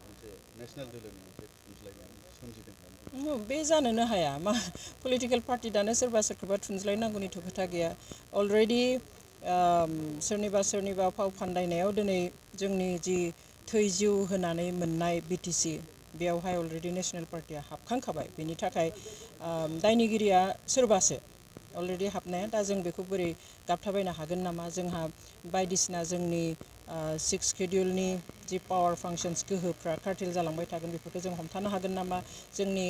मोनसे नेशनेल दोलोनि मोनसे थुनज्लायनाय सोमजिदों बे जानोनो हाया मा पलिटिकेल पार्टि दानो सोरबा सोरखौबा थुनज्लायनांगौनिथ' खोथा गैया अलरेडि सोरनिबा फाव फान्दायनायाव दिनै जोंनि जि थै जिउ होनानै मोननाय बिटिसि बेयावहाय अलरेडि नेशनेल पार्टिया हाबखांखाबाय बेनि थाखाय दायनिगिरिया सोरबासो अलरेडि हाबनाया दा जों बेखौ बोरै गाबथाबायनो हागोन नामा जोंहा बायदिसिना जोंनि सिक्स शेड्युलनि जि पावार फांसन्स गोहोफ्रा कार्टेल जालांबाय थागोन बेफोरखौ जों हमथानो हागोन नामा जोंनि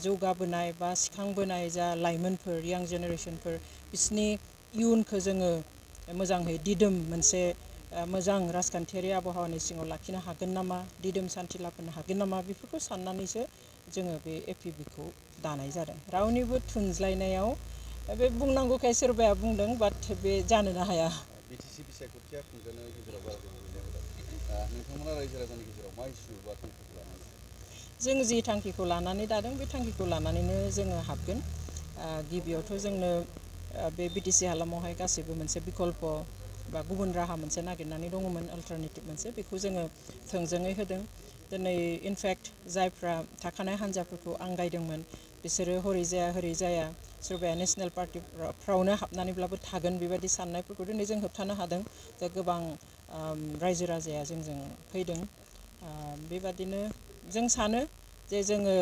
जौगाबोनाय बा सिखांबोनाय जा लाइमोनफोर यां जेनेरेसनफोर बिसोरनि इयुनखौ जोङो मोजाङै दिदोम मोनसे मोजां राजखान्थियारि आबहावानि सिङाव लाखिनो हागोन नामा दिदोम सान्थि लाबोनो हागोन नामा बेफोरखौ साननानैसो जोङो बे एपिबिखौ दानाय जादों रावनिबो थुनज्लायनायाव बे बुंनांगौखाय सोरबाया बुंदों बाट बे जानोनो हाया बिटिसि बिसायख'थिया खुंजानायनि गेजेराव बारा गोबाव गैलिया नोंथांमोना रायजो राजानि गेजेराव मा इसु बा थांखिखौ लानानै जों जि थांखिखौ लानानै दादों बे थांखिखौ लानानैनो जोङो हाबगोन गिबियावथ' जोंनो बे बिटिसि हालामावहाय गासैबो मोनसे बिकल्प बा गुबुन राहा मोनसे नागिरनानै दङमोन अल्टारनेटिभ मोनसे बेखौ जोङो थोंजोङै होदों दिनै इनफेक्ट जायफ्रा थाखानाय हान्जाफोरखौ आंगायदोंमोन बिसोरो हरै जाया सोरबाया नेसनेल पार्टिफ्रावनो हाबनानैब्लाबो थागोन बेबायदि साननायफोरखौ दिनै जों होबथानो हादों दा गोबां रायजो राजाया जोंजों फैदों बेबादिनो जों सानो जे जोङो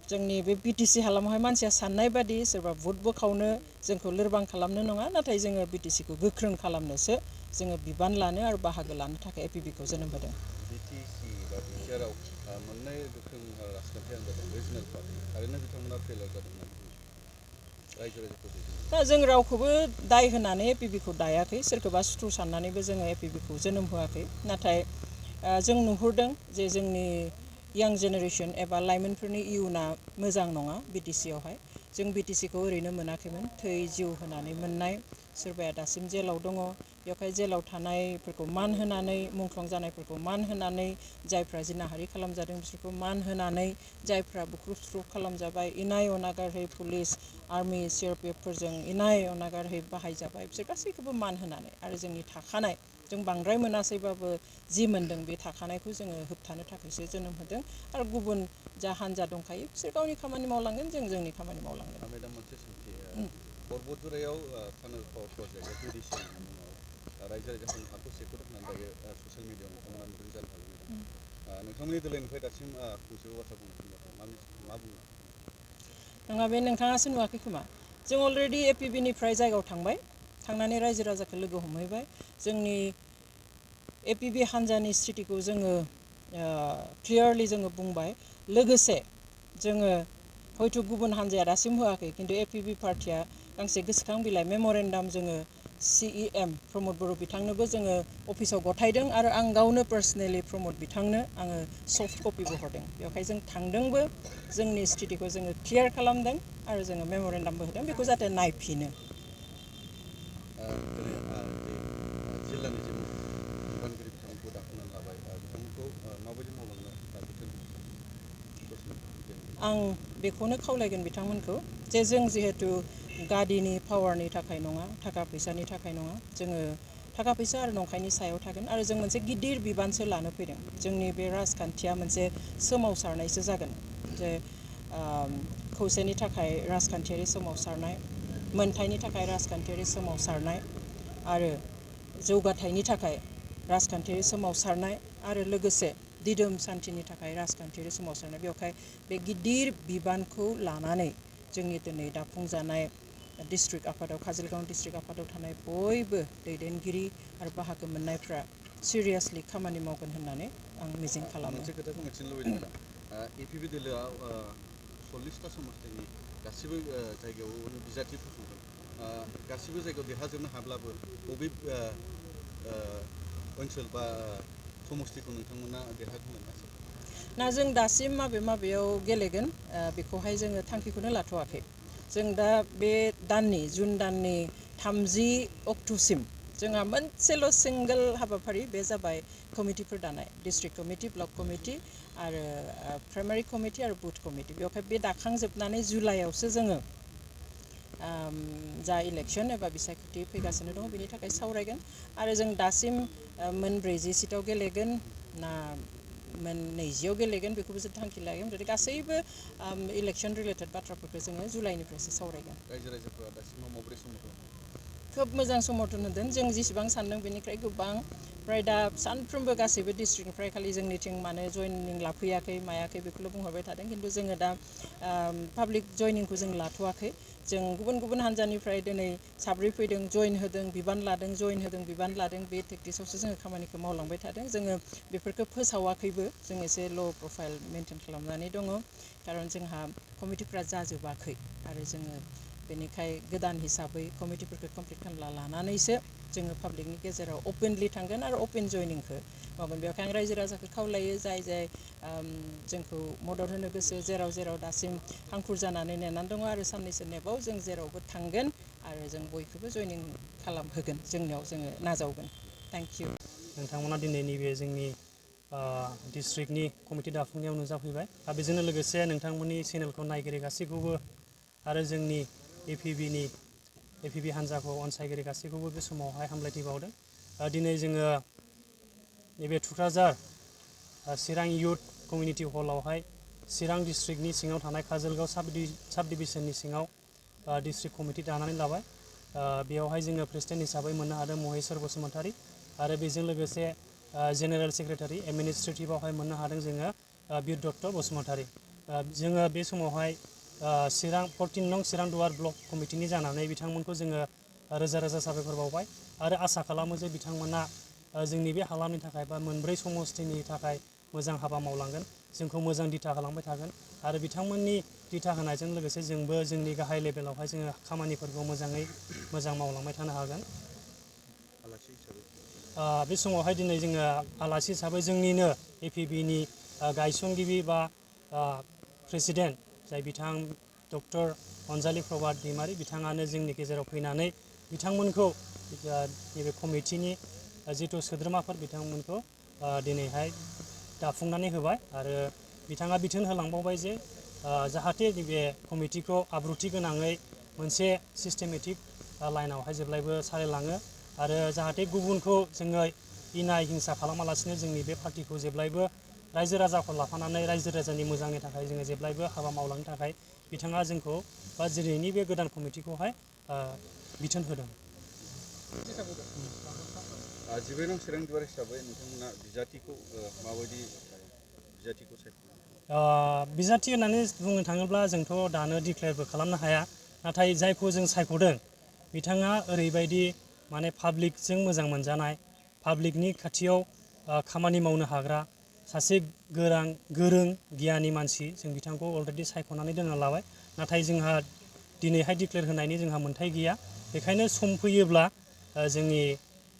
जोंनि बे बिटिसि हालामावहाय मानसिया साननाय बादि सोरबा भट बोखावनो जोंखौ लोरबां खालामनो नङा नाथाय जोङो बिटिसिखौ गोख्रों खालामनोसो जोङो बिबान लानो आरो बाहागो लानो थाखाय एपिबिखौ जोनोम होदों बिटिसि बा बिटिआरआव मोननै गोख्रों राजखान्थि हान्जा दं रिजनेल पार्टि थारैनो बिथांमोना फेलार जादों होननानै बुङो रायजो राजाखौ दा जों रावखौबो दाय होनानै एपिबिखौ दायाखै सोरखौबा सुथुर साननानैबो जोङो एपिबिखौ जोनोम होआखै नाथाय जों नुहुरदों जे जोंनि यां जेनेरेसन एबा लाइमोनफोरनि इयुना मोजां नङा बिटिसियावहाय जों बिटिसिखौ ओरैनो मोनाखैमोन थै जिउ होनानै मोननाय सोरबाया दासिम जेलाव दङ बेवहाय जेलाव थानायफोरखौ मान होनानै मुंख्लं जानायफोरखौ मान होनानै जायफ्रा जिनाहारि खालामजादों बिसोरखौ मान होनानै जायफ्रा बुख्रुब सुख्रुब खालामजाबाय इनाय अनागारै पुलिस आर्मि सिआरपिएफफोरजों इनाय अनागारै बाहायजाबाय बिसोर गासैखौबो मान होनानै आरो जोंनि थाखानाय जों बांद्राय मोनासैबाबो जि मोनदों बे थाखानायखौ जोङो होबथानो थाखायसो जोनोम होदों आरो गुबुन जा हान्जा दंखायो बिसोर गावनि खामानि मावलांगोन जों जोंनि खामानि मावलांगोन मेडाम मोनसे सोंथि परबतजरायाव टानेल पावार प्रजेक्टआ जुडिसियेलनि मुङाव रायजो राजाफोरनि हाखौ सेख'दों होननानै दायो ससियेल मिडियाआव नोंथांमोना नुदों जानो हागौ मेडाम नोंथांमोननि दोलोनिफ्राय दासिम फंसेबो बाथ्रा बुंनो मा बुङो नङा बे नोंथाङासो नुवाखै खोमा जों अलरेडि एपिबिनिफ्राय जायगायाव थांबाय थांनानै रायजो राजाखौ लोगो हमहैबाय जोंनि एपिबि हान्जानि स्थितिखौ जोङो क्लियारलि जोङो बुंबाय लोगोसे जोङो हयथ' गुबुन हान्जाया दासिम होआखै खिन्थु एपिबि पार्टिया गांसे गोसोखां बिलाइ मेम'रेन्डाम जोङो CEM प्रमद बर' बिथांनोबो जोङो अफिसाव गथायदों आरो आं गावनो पार्सनेलि प्रमद बिथांनो आङो सफ्ट कपिबो हरदों बेवहाय जों थांदोंबो जोंनि स्थितिखौ जोङो क्लियार खालामदों आरो जोङो मेम'रेन्डामबो होदों बेखौ जाहाथे नायफिनो जिल्लानि जे बिबानगिरि बिथांमोनखौ दाखोनानै लाबाय बिथांमोनखौ माबायदि मावलांनो बिथोन आं बेखौनो खावलायगोन बिथांमोनखौ जे जों जिहेथु गादिनि पावारनि थाखाय नङा थाखा फैसानि थाखाय नङा जोङो थाखा फैसा आरो नंखायनि सायाव थागोन आरो जों मोनसे गिदिर बिबानसो लानो फैदों जोंनि बे राजखान्थिया मोनसे सोमावसारनायसो जागोन जे खौसेनि थाखाय राजखान्थियारि सोमावसारनाय मोनथायनि थाखाय राजखान्थियारि सोमावसारनाय आरो जौगाथायनि थाखाय राजखान्थियारि सोमावसारनाय आरो लोगोसे दिदोम सान्थिनि थाखाय राजखान्थियारि सोमावसारनाय बेवहाय बे गिदिर बिबानखौ लानानै जोंनि दिनै दाफुंजानाय डिस्ट्रिक्ट आफादाव काजलगांव डिस्ट्रिक्ट आफादाव थानाय बयबो दैदेनगिरि आरो बाहागो मोननायफ्रा सिरियासलि खामानि मावगोन होननानै आं मिजिं खालामो मोनसे खोथाखौ मिथिनो लुबैदों मेडाम एपिबि दोलोआव 40टा समस्तिनि गासिबो जायगायावनो बिजाथि फसंदों गासिबो जायगायाव देरहाजोबनो हाब्लाबो बबे ओनसोल बा समस्तिखौ नोंथांमोना देरहागोन होनना सानो ना जों दासिम माबेयाव गेलेगोन बेखौहाय जोङो थांखिखौनो लाथ'वाखै जों दा बे दाननि जुन दाननि 30 अक्ट'सिम जोंहा मोनसेल' सिंगोल हाबाफारि बे जाबाय कमिटिफोर दानाय डिस्ट्रिक्ट कमिटि ब्लक कमिटि आरो प्राइमारि कमिटि आरो बुथ कमिटि बेवहाय बे दाखांजोबनानै जुलाइआवसो जोङो जा इलेक्सन एबा बिसायख'थि फैगासिनो दङ बेनि थाखाय सावरायगोन आरो जों दासिम मोन 40 सिटाव गेलेगोन ना नैजियाव गेलेगोन बेखौबो जों थांखि लायो ओमफ्राय गासैबो इलेक्सन रिलेटेड बाथ्राफोरखौ जोङो जुलाइनिफ्रायसो सावरायगोन रायजो राजाफोरा दासिमाव माबोरै समर्थन खोब मोजां समर्थन होदों जों जेसेबां सानदों बेनिफ्राय गोबां ओमफ्राय दा सानफ्रोमबो गासैबो डिस्ट्रिक्टनिफ्राय खालि जोंनिथिं मानो जइनिं लाफैयाखै मायाखै बेखौल' बुंहरबाय थादों खिन्थु जोङो दा पाब्लिक जइनिंखौ जों लाथ'वाखै जों गुबुन गुबुन हान्जानिफ्राय दिनै साब्रै फैदों जइन होदों बिबान लादों जइन होदों बिबान लादों बे टेक्टिक्सआवसो जोङो खामानिखौ मावलांबाय थादों जोङो बेफोरखौ फोसावाखैबो जों एसे ल' प्रफाइल मेनटेन खालामनानै दङ खारन जोंहा कमिटिफ्रा जाजोबाखै आरो जोङो बेनिखाय गोदान हिसाबै कमिटिफोरखौ कमप्लिट खालामना लानानैसो जोङो पाब्लिकनि गेजेराव अपेनलि थांगोन आरो अपेन जइनिंखौ मावगोन बेवहाय आं रायजो राजाखौ खावलायो जाय जाय जोंखौ मदद होनो गोसो जेराव जेराव दासिम हांखुर जानानै नेनानै दङ आरो साननैसो नेबाव जों जेरावबो थांगोन आरो जों बयखौबो जइनिं खालामहोगोन जोंनियाव जोङो नाजावगोन थेंक इउ नोंथांमोना दिनै नैबे जोंनि डिस्ट्रिक्टनि कमिटि दाफुंनायाव नुजाफैबाय आरो बेजोंनो लोगोसे नोंथांमोननि चेनेलखौ नायगिरि गासैखौबो आरो जोंनि एपिबि हान्जाखौ अनसायगिरि गासैखौबो बे समावहाय हामलायथि बावदों दिनै जोङो नैबे थुक्राझार चिरां इयुथ कमिउनिटि हलावहाय चिरां डिस्ट्रिक्टनि सिङाव थानाय काजलगाव साब डिभिजननि सिङाव डिस्ट्रिक्ट कमिटि दानानै लाबाय बेयावहाय जोङो प्रेसिडेन्ट हिसाबै मोननो हादों महेस्वर बसुमतारी आरो बेजों लोगोसे जेनेरेल सेक्रेटारि एडमिनिस्ट्रेटिभआवहाय मोननो हादों जोङो बिर दत्त बसुमतारी जोङो बे समावहाय चिरां 14 नं चिरां दुवार ब्लक कमिटिनि जानानै बिथांमोनखौ जोङो रोजा रोजा साबायखर बावबाय आरो आसा खालामो जे बिथांमोना जोंनि बे हालामनि थाखाय बा मोनब्रै समस्तिनि थाखाय मोजां हाबा मावलांगोन जोंखौ मोजां दिथा खालामबाय थागोन आरो बिथांमोननि दिथा होनायजों लोगोसे जोंबो जोंनि गाहाय लेभेलावहाय जोङो खामानिफोरखौ मोजाङै मोजां मावलांबाय थानो हागोन बे समावहाय दिनै जोङो आलासि हिसाबै जोंनिनो एपिबिनि गायसनगिरि बा प्रेसिडेन्ट जाय बिथां डक्टर अनजालि प्रभात दैमारि बिथाङानो जोंनि गेजेराव फैनानै बिथांमोनखौ नैबे कमिटिनि जिथु सोद्रोमाफोर बिथांमोनखौ दिनैहाय दाफुंनानै होबाय आरो बिथाङा बिथोन होलांबावबाय जे जाहाथे नैबे कमिटिखौ आब्रुथि गोनाङै मोनसे सिस्टेमेटिक लाइनावहाय जेब्लायबो सालायलाङो आरो जाहाथे गुबुनखौ जोङो इनाय हिंसा खालामालासिनो जोंनि बे पार्टिखौ जेब्लायबो रायजो राजाखौ लाफानानै रायजो राजानि मोजांनि थाखाय जोङो जेब्लायबो हाबा मावलांनो थाखाय बिथाङा जोंखौ बा दिनैनि बे गोदान कमिटिखौहाय बिथोन होदों 14 नं चिरां दुवार हिसाबै नोंथांमोना बिजाथिखौ माबायदि बिजाथिखौ सायख'नो बिजाथि होननानै बुंनो थाङोब्ला जोंथ' दानो डिक्लेयारबो खालामनो हाया नाथाय जायखौ जों सायख'दों बिथाङा ओरैबायदि माने पाब्लिकजों मोजां मोनजानाय पाब्लिकनि खाथियाव खामानि मावनो हाग्रा सासे गोरों गियानि मानसि जों बिथांखौ अलरेडि सायख'नानै दोनना लाबाय नाथाय जोंहा दिनैहाय डिक्लेयार होनायनि जोंहा मोन्थाय गैया बेखायनो सम फैयोब्ला जोंनि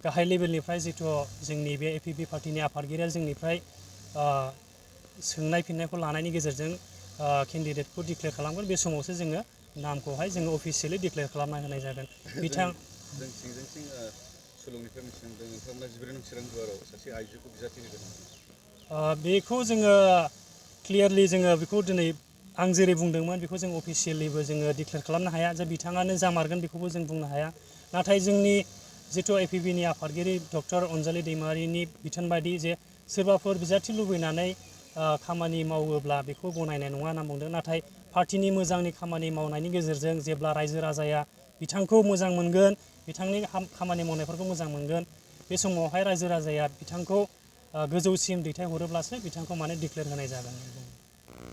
गाहाय लेभेलनिफ्राय जिथु जोंनि बे एपिबि पार्टिनि आफादगिरिया जोंनिफ्राय सोंनाय फिन्नायखौ लानायनि गेजेरजों केन्डिडेटखौ डिक्लेयार खालामगोन बे समावसो जोङो नामखौहाय जोङो अफिसियेलि डिक्लेयार खालामना होनाय जागोन जों सिंजों सुलुंनिफ्राय मिथिनो मोनदों नोंथांमोना 14 नं चिरां दुवाराव सासे आइजोखौ बिजाथि होगोन बेखौ जोङो क्लियारलि जोङो बेखौ दिनै आं जेरै बुंदोंमोन बेखौ जों अफिसियेलिबो जोङो डिक्लेयार खालामनो हाया जे बिथाङानो जामारगोन बेखौबो जों बुंनो हाया नाथाय जोंनि जिथु एपिबिनि आफादगिरि डक्टर अनजालि दैमारिनि बिथोन बायदि जे सोरबाफोर बिजाथि लुबैनानै खामानि मावोब्ला बेखौ गनायनाय नङा होनना बुंदों नाथाय पार्टिनि मोजांनि खामानि मावनायनि गेजेरजों जेब्ला रायजो राजाया बिथांखौ मोजां मोनगोन बिथांनि खामानि मावनायफोरखौ मोजां मोनगोन बे समावहाय रायजो राजाया बिथांखौ गोजौसिम दैथायहरोब्लासो बिथांखौ माने डिक्लेयार होनाय जागोन